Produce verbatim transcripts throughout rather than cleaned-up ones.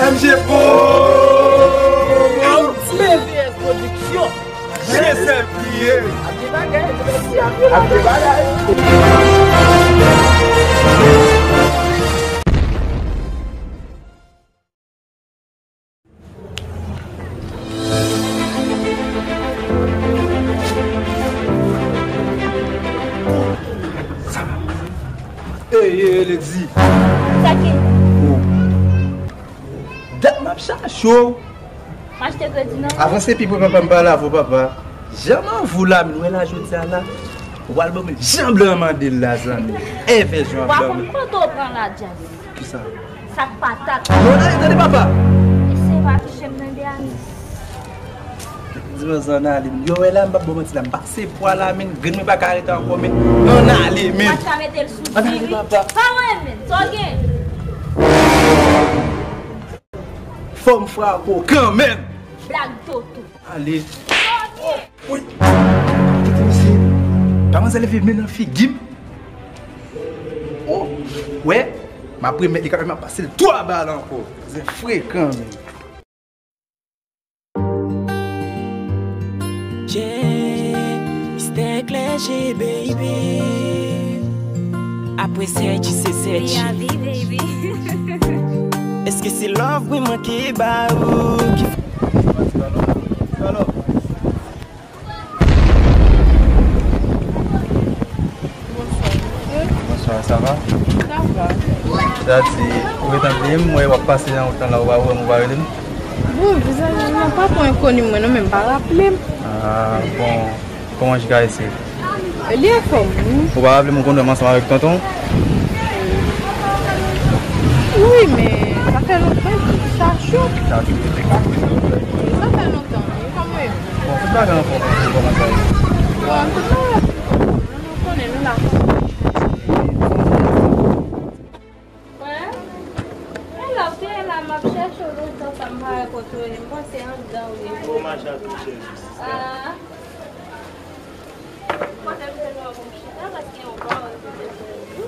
Manje po. Haiti V S Production. Jezè priye. Ap gen bagay, ap gen bagay. Ey, ey, Lexi. Sa ki? Oh. Dat m ap chache w. M achte kredi nan. Avanse pi pre, papa, m pale avè w, papa. Jan m anvi w la, m wè la jodi a la. Ou al ban mwen jan blan mande l la, zanmi. Evè jan blan. Wa konn kote w pran la, Jazz. Kisa? Sak patat. Non, tande, tande, papa. E se pa touche m nan dèyè. Di mwen sa nan ale, men. Yo, wè la, m p ap ba w manti la. M pase pwa la, men. Grenn mwen pa ka rete ankò, men. Nan ale, men. Mwen ta mete l sou diri. An ale, papa. Pa wè, men. Sa w gen? Fò m frape w kanmenm. Blag toto. Ale. Sa w gen? Woy! Kite misye. Pa manzè leve men nan figi m. Oh! Wè, m ap remèt li kanmenm, m ap pase l twa bal ankò. Zen frekan, men. Yeah, Mister Clergé, baby. Apre Sergi, se Sergi. Baby. Èske se love mwen manke ba ou ki fè Bonswa, sa va? Sa va. Sa di, ou gentan bliye m, m wè w ap pase nan wout lan la, ou pa wè m, ou pa rele m? Bon, vizaj mwen pa twò enkoni mwen non, men m pa raple m. Ah, bon. Kòman J K S ye? Li anfòm, wi. Ou pa raple m, ou konn wè m ansanm avèk tonton? Wi, men sa fè lontan, sa cho. Sa cho. Sa fè lontan, wi, kòman yo? Bon, tout bagay anfòm, kòman sa ye? Bon, tout bagay. Nou konnen nou la. Wè. E la, w te la, m ap chèche w lontan sa, m pa wè kote w ye. M panse anndan w ye. Ou mache a touche jis. Ah. Kote m te wè pou m chita, paske yon pawòl m te fè di.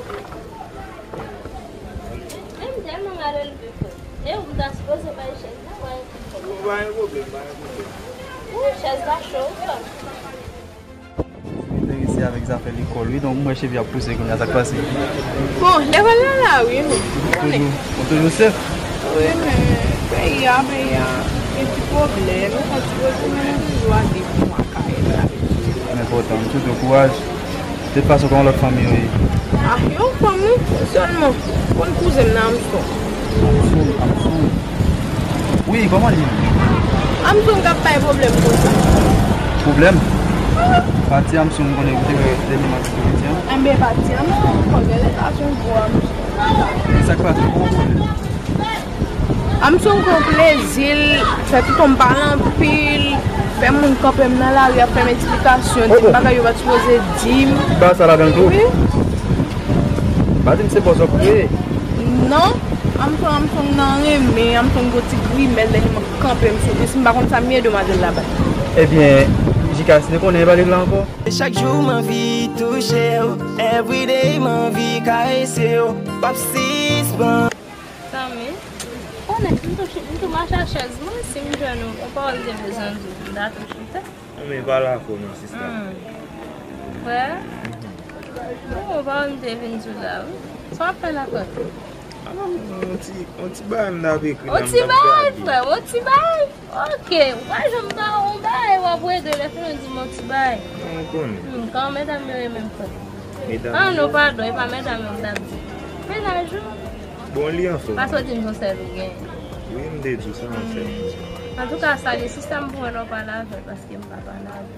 Men m tèlman mal elve, frè. E ou m ta sipoze bay chèz la, wè. Ou pa gen pwoblèm, pa gen pwoblèm. Wi, chèz la cho, frè. Li enterese avèk zafè lekòl, wi. Donk, m wè cheve ap pouse kounye a, sa k pase? Bon, lekòl la la, wi, men ou konnen. Ou toujou, ou toujou sèf? Wi, men peyi a, peyi a, gen ti pwoblèm. Ou konn ti pwoblèm, men nou toujou ap viv nou ak kay la. Enpòtan, m swete w kouraj. De tout fason, kòman lòt fanmi yo ye? Ah, yo anfòm, wi. Sèlman, konn kouzen m nan Armstrong. Armstrong, Armstrong. Wi, kòman li ye? Armstrong k ap bay pwoblèm konsa. Pwoblèm? Wi. Pati Armstrong, m konnen ou te wè dènyèman ti piti an. Enben, pati Armstrong, fò gen lè sa se yon gwo Armstrong. E sa k pase? Kòman pwoblèm? Armstrong pran plezi l, fè tonton m pale anpil, fè moun kanpe m nan lari ap fè m eksplikasyon, di m bagay yo pa t sipoze di m. Ba sa ladan l tou? Wi. Pa di m se bòs w ap kreye. Non, Armstrong, Armstrong nan renmen, Armstrong gon ti grimès lè li kanpe m sou pye, si m pa konn sa m ye demwazèl la bay. Ebyen, J K S, nou konnen e pa li la ankò. Chak jou m anvi touche w, everyday m anvi karese w, p ap sispann. Zanmi, konnen, m tou, m tou mache ak chèz mwen, si m jwenn yon, yon pawòl m te bezwen di w, m ta tou chita. Anben, pale avè w non, sista. Hmm. Frè? Mhm. Bon, yon pawòl m te vin di w la, wi. Sa w ap fè lakòz? Ah, yon ti, yon ti bagay m t ap ekri la, m t ap gade. Yon ti bagay, frè, yon ti bagay. Ok, ou pa janm ba yon bagay, w ap regle lè fini di m yon ti bagay. Non, ou konnen. Hmm, kòman medam yo ye menm, frè? Medam yo. Ah, non, padon, e pa medam yo m t ap di. Mennaj ou? Bon, li anfòm. Paske w di m se yon sèl ou gen. Wi, m te di w se yon sèl m gen. Antouka, salye sista m pou mwen lè w pale avè l, paske m pa pale avè l.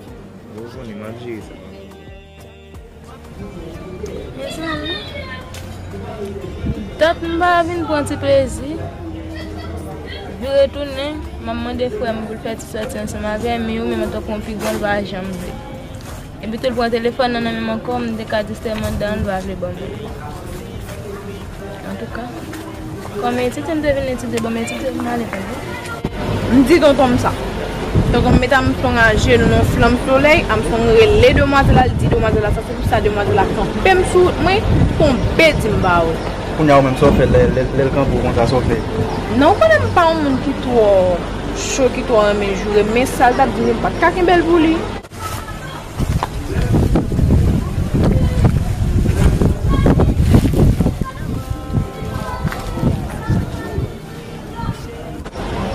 Ou konnen, m ap jere sa. Mezanmi, dat m pa vin pran ti plezi. Vire tounen, m ap mande frè m pou l fè ti sòti ansanm avè m, men ou menm antanke yon pi gran, l pa janm vle. Epi tou l pran telefòn nan nan men m ankò, m te ka di sèlman dan l pa vle ban mwen. Antouka, kòm etidyan m te vin etidye, ban m etidye pou m ale, tande. M di tonton m sa. Tonton m met Armstrong ajenou nan flanm solèy, Armstrong rele demwazèl la, l di demwazèl la sa, se pou sa demwazèl la kanpe m sou wout mwen, tonbe di m ba ou. Kounye a ou menm, sa w fè lè, lè, lè l kanpe w konsa, sa w fè? Non, ou konnen m pa yon moun ki twò cho, ki twò renmen joure, men sa l t ap di m, m pa t ka kenbe l pou li.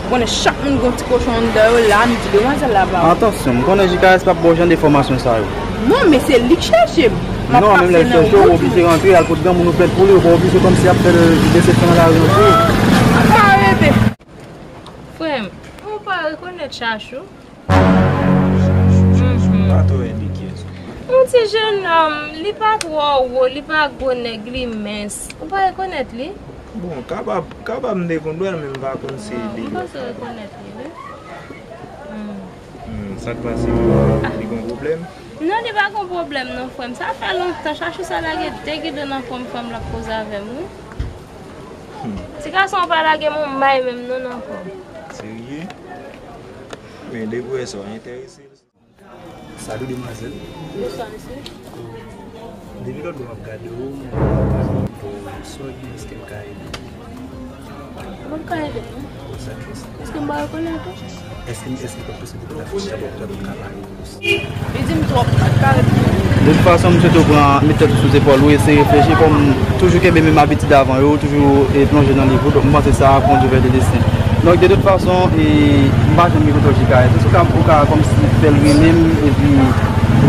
Ou konnen chak moun gen yon ti kochon anndan yo, la, m di demwazèl la ba w. Atansyon, m konnen J K S p ap ba w jan de enfòmasyon sa yo. Non, men se li k chèche m. M ap pase nan wout mwen. Non, menm lè l chèche w, ou oblije rantre, al pot granmoun ou plent pou li, ou pa oblije kòmsi ap fè l desepsyon nan lari an tou. Pa rete. Frè m, ou pa rekonèt Chachou? Mhm. Pa twò edike. Yon ti jennonm, li pa twò wo, li pa gwo nèg, li mens. Ou pa rekonèt li? Bon, kapab, kapab m te konn wè l, men m pa konn se li. Ah, m panse w rekonèt li, wi. Hmm. Hmm, sa k pase? Ah. Li gen pwoblèm? Non, li pa gen pwoblèm non, frè m. Sa fè lontan, Chachou sa lage de gidon nan kò m, frè m, l ap koze avè m, wi. Hmm. Ti gason an pa lage m yon may menm non nan kò m. Serye? Men depi w wè sa, w enterese l. Salut demwazèl. Bonswa mesye. Depi lòt bò m ap gade w, m ap gade w, sa w gen, èske m ka ede w? Ou p ap ka ede m non. Sa k fè sa? Èske m pa rekonèt ou? Èske, èske pa posib pou ta fè chita bò kote pou ka pale plis? Li di m twòp, m pa t ka reponn. De tout fason, m swete w pran, met tèt ou sou zepòl ou, eseye reflechi, kòm toujou kenbe menm abitid avan yo, toujou, e, plonje nan liv ou. Donk, m panse sa ap kondui w vè de desten. Donk, de tout fason, e, m pa janm gen kontwòl J K S. Èske w ka, ou ka kòmsi fè l rele m, epi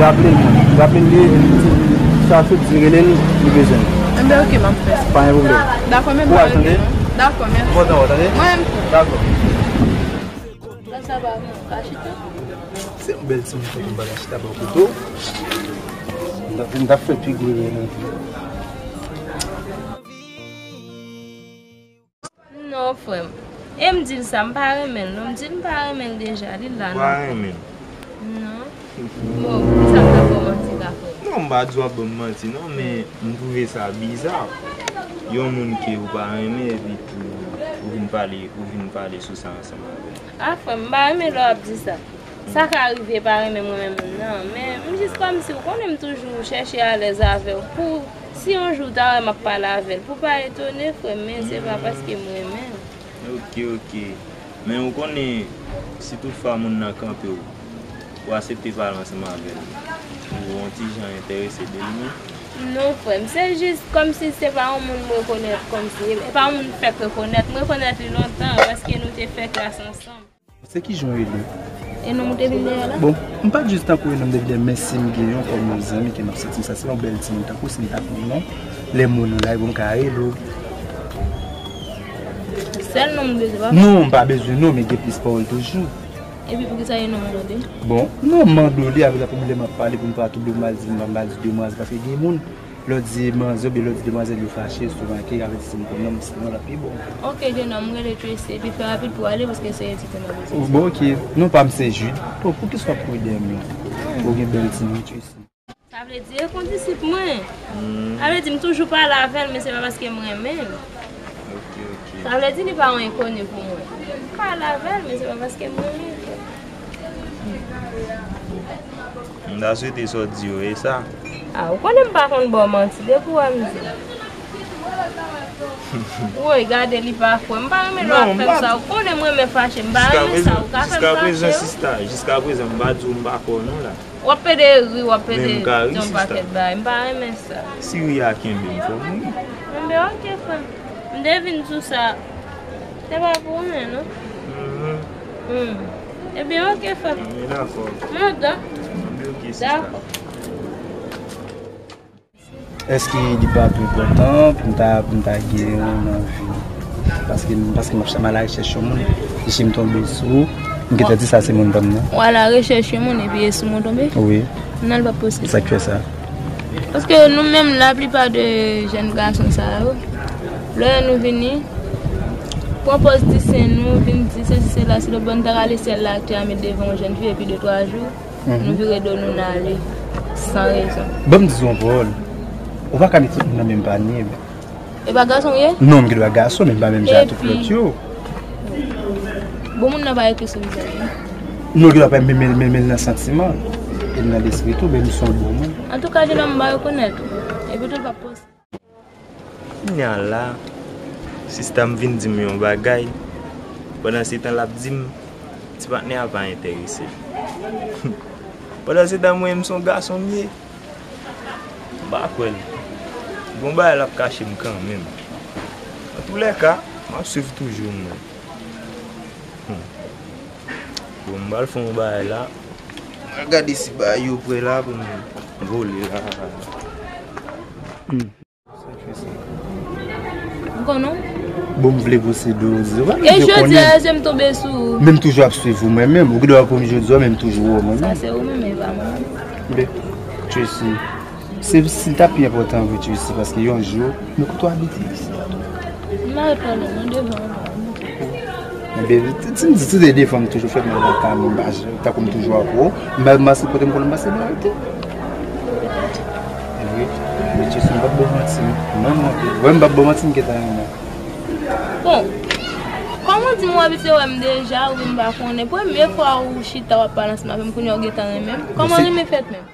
raple l, raple l li, epi di l, Chachou di rele l, li bezwen l. Enben, oke, m ap fè sa. Pa gen pwoblèm. Dakò, men m pa regle non. Kouraj, tande? Dakò, mèsi. Kontan wè w, tande? Mwen menm tou. Dakò. Sa, sa va, mwen ka chita? Se yon bèl timoun tankou m pa ka chita bò kote w. M t ap, m t ap fè pi gwo erè nan vi m. Non, frè m. E m di l sa, m pa renmen l, non. M di l m pa renmen l deja, li la, non. Ou pa renmen l? Non. Bon, poukisa m t ap ba w manti la, frè m? Non, m pa di w ap ban m manti, non, men m twouve sa biza. Yon moun ke ou pa renmen, epi tou, ou vin pale, ou vin pale sou sa ansanm avè l. A, frè m, m pa renmen lè w ap di sa. Sa ka rive pa renmen mwen menm nan, men m jis kòmsi, ou konnen m toujou chèche alèz avè w. Pou, si yon jou w ta wè m ap pale avè l, pou w pa etone, frè m, men se pa paske m renmen l. Oke, oke. Men ou konnen, si toutfwa moun nan kanpe w, ou aksepte pale ansanm avè l, ou yon ti jan enterese de li menm? Non, frè m, se jis kòmsi se pa yon moun m rekonèt kòmsi, e pa yon moun m fèk rekonèt. M rekonèt li lontan, paske nou te fè klas ansanm. Se kijan w rele w? E non m te vin dèyè la? Bon, m pa t jis tankou rele non m te vin dèyè, men si m gen yon kòm yon zanmi ke m ap santi m sa, se yon bèl timoun tankou si m ta konn non, lè m wè w nan lari, bon, m ka rele w. Sèl non m bezwen, pa? Non, m pa bezwen non, men gen plis pawòl toujou. Epi poukisa e non m mande? Bon, non, m mande w li, apre sa pou m lè m ap pale, pou m pa twouble, pou m pa di, m pa di demwazèl, paske gen moun, lè w di manzè oubyen lè w di demwazèl, yo fache, estomake, avètisi m konn non m, sinon l ap pi bon. Oke, jenòm, m rele Tracy, epi fè rapid pou w ale, paske se etid ou nan bezwen. Bon, oke. Non pa m se Jude. Bon, poukisa w ap kouri dèyè m la? Ou gen bèl timoun, Tracy. Sa vle di, e kondisip mwen. Sa vle di, m toujou pale avè l, men se pa paske m renmen l. Oke, oke. Sa vle di, li pa yon enkoni pou mwen. M pale avè l, men se pa paske m renmen l. M ta swete sa w di yo, e sa? A, ou konnen m pa konn ba w manti, depi w wè m di. Woy, gade, li pa kwè. M pa renmen lè w ap fè m sa. Ou konnen m renmen fache. M pa renmen sa. Ou ka fè m fache. Jiska prezan, sista, jiska prezan, m pa di w m pa kwè w non la. W ap pede ri, w ap pede di yon pakèt bagay. M pa renmen sa. Si ri a kenbe m, fò m ri. Enben, oke, frè m. M te vin sou sa. Se pa pou ou menm, non? Mhm. Hmm. Ebyen, oke, frè m. Ebyen, dakò. Mwen kontan. Ebyen, oke, sista. Dakò. Èske li pa tou enpòtan pou m ta, pou m ta gen yon anvi? Paske, paske m ap chèche, m a la rechèch yon moun, si m tonbe sou ou, m gentan di sa se moun pa m nan. Ou a la rechèch yon moun epi e sou mwen w tonbe? Wi. Non, li p ap posib. Sa k fè sa? Paske nou menm, laplipa de jèn gason sa yo, lè nou vini, pran pòz ti sen nou, vin di sesi sela, si lòt bò n ta rale syèl la ak tè a met devan yon jèn fi epi de twa jou, nou vire do nou n ale, san rezon. Ban m di w yon pawòl. Ou pa ka met tout moun nan menm panye. E pa gason w ye? Non, m gen dwa gason, men m pa menm jan ak tout lòt yo. Bon, moun nan pa ekri sou vizaj li. Non, gen dwa pa menm, menm, menm nan santiman. E nan lespri tou, men m se yon bon moun. Antouka, jenòm, m pa rekonèt ou. Epi tou, l p ap posib. Kounye a la, sista m vin di m yon bagay, pandan se tan l ap di m, ti patnè a pa enterese l. Pandan se tan mwen, m se yon gason m ye. M pa kwè l. Gon bagay l ap kache m kanmenm. Antoulèka, m ap swiv toujou mwen. Hmm. Bon, m pral fè yon bagay la. M pral gade si bagay yo prè la pou m vole la. Hmm. M konnen w. Bon, m vle pou se do w di. Ou pa bezwen konnen. E jodi a, je m tonbe sou ou. Men m toujou ap swiv ou, mwen menm. Ou gen dwa pou m jodi a, men m toujou wè w, mwen menm. Sa se ou menm, e pa mwen. Men, Tracy, se, si l ta pi enpòtan vre, Tracy, paske yon jou, nou kote w abite isi a tou. M pa ret pale, non, devan w. Ebyen, si m di tout de devan m toujou fè mal lakay mwen, m pa, tankou m toujou ak ou, m pa, m pa sipote m konnen m pase mal tou. Wi, Matthew, m p ap ba w manti. Non, non, wè, m p ap ba w manti, m gentan renmen. Bon, kòman w di m w abitye wè m deja, oubyen m pa konnen? Premye fwa ou chita w ap pale ansanm avè m, kounye a w gentan renmen m. Kòman renmen fèt menm?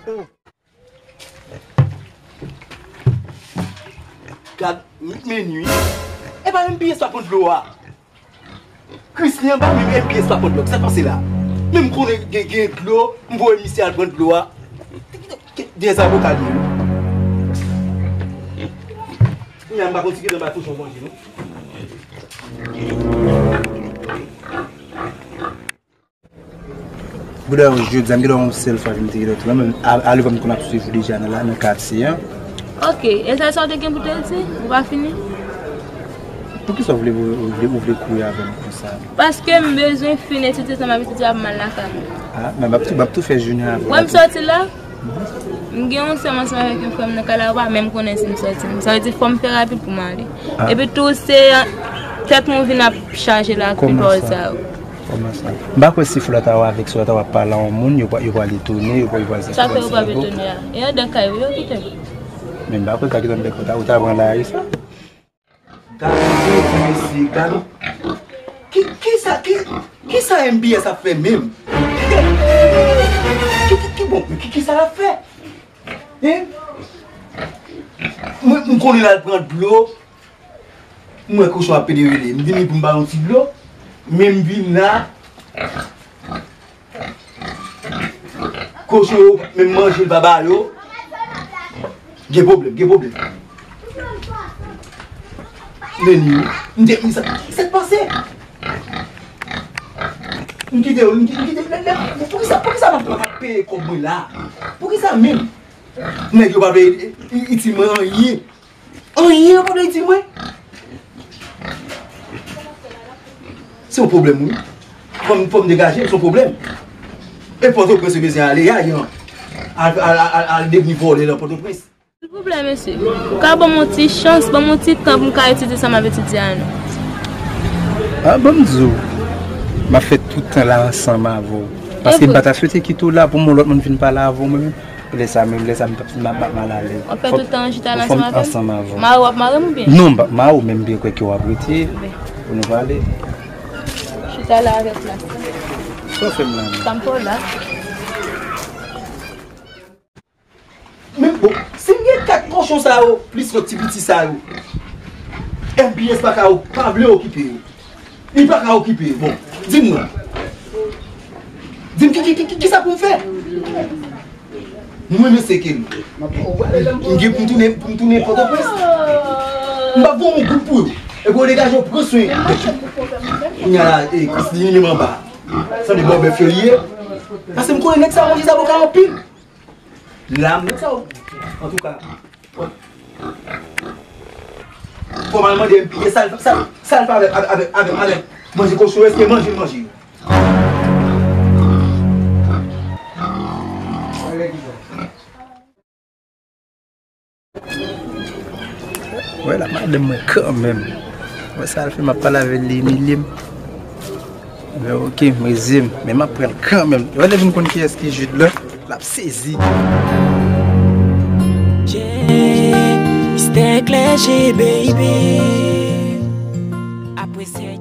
Gad, menwi. E pa M P S pa pran dlo a. Krisli anba, men M P S pa pran dlo. Sa k pase la? Men m konnen gen, gen dlo, m voye misye al pran dlo a. Gen zaboka li ye. Kounye a m pa konn si gen anba kochon manje, non. Bouda, jodi a m gen yon sèl fwa vin te gen lòt la, men a, alevwa m konn ap swiv ou deja nan la, nan katye a. Ok, e sa sa w te gen pou te di? Ou pa fini? Poukisa w vle, ou vle, ou vle kouri avè m konsa? Paske m bezwen fin etid, se sa m ap etidye, ap mal lakay mwen. Ah, men m ap tou, m ap tou fè jounen avè w. Wè m sòti la? M gen yon sèm ansanm avèk yon frè m nan kay la, yo pa menm konnen si m sòti. Sa vle di fò m fè rapid pou m ale. Ah. Epi tou, se tèt mwen vin ap chaje la ak pi pawòl sa yo. Kòman sa? M pa kwè si fi la ta wè avèk sou la ta w ap pale a yon moun, yo pa, yo pral etone, yo pa, yo pral di. Sa fè yo p ap etone a? E anndan kay yo, yo kite m. Men m pa kwè ta kite anndan kay ou ta, ou ta pran lari sa. Gade, mesye, gade. Ki, ki sa, ki, ki sa M P S ap fè menm? Ki, ki, ki bon, ki, ki sa l ap fè? Hein? Mwen, m konnen l al pran dlo. M wè kochon ap pede rele. M vini pou m ba yon ti dlo. Men m vin la. Kochon yo, menm manje l pa ba yo. Gen pwoblèm, gen pwoblèm. Men li, m te, m sa, sa k pase? M kite yo, m ki-, m kite, lè, lè, poukisa, poukisa m ap, m ap peye kòb mwen la? Poukisa menm? Nèg yo pa vle i-, i-, itil mwen anyen. Anyen yo pa vle di mwen. Se yon pwoblèm, wi. Fò m, fò m degaje, se yon pwoblèm. E Pòtoprens yo bezwen ale, a, yon. Al, al, al, al devni vòlè nan Pòtoprens. Silvouplè, mesye, ou ka ban m yon ti chans, ban m yon ti tan pou m ka etidye sa m ap etidye a, non? Ah, ban m di w, m ap fè tout tan la ansanm avè w. Paske m pa ta swete kite w la pou m wè lòt moun vin pale avè w, mwen menm. Lè sa menm, lè sa m p ap, m ap, m ap mal alèz. W ap fè tout tan an chita la ansanm avè m? Ansanm avè w. Mare w ap mare m oubyen? Non, m p ap mare w, men m byen kwè ke w ap rete pou nou pale. Chita la avèk m la. Sa w fè m la menm? Sa m fè w la? Men bon, si m gen kat kochon sa yo, plis lòt ti piti sa yo, M P S pa ka, pa vle okipe yo. Li pa ka okipe yo. Bon, di m non. Di m ki, ki, ki, ki, ki sa pou m fè? Mwen, men se ke m gen pou m tounen, pou m tounen Pòtoprens. M p ap voye yon goud pou yo. Epi yo degaje yo pran swen. Kounye a la, e, Krisli li menm anba. Sanble bò bèf yo li ye. Paske m konnen nèg sa yo manje zaboka anpil. La, m nèg sa yo. Antouka. Fò m al mande M P S sa l, sa, sa l fè avèk, avèk, avèk, avèk, avèk manje kochon, èske manje l manje yo? Wè la, madanm mwen kanmenm. Wè sa l fè, m ap pale avè l, li imilye m. Men oke, m reziye m, men m ap pran l kanmenm. Wè lè vin konn kiyès ki Jude la, l ap sezi. Yeah, Mister Clergé, baby. Apre se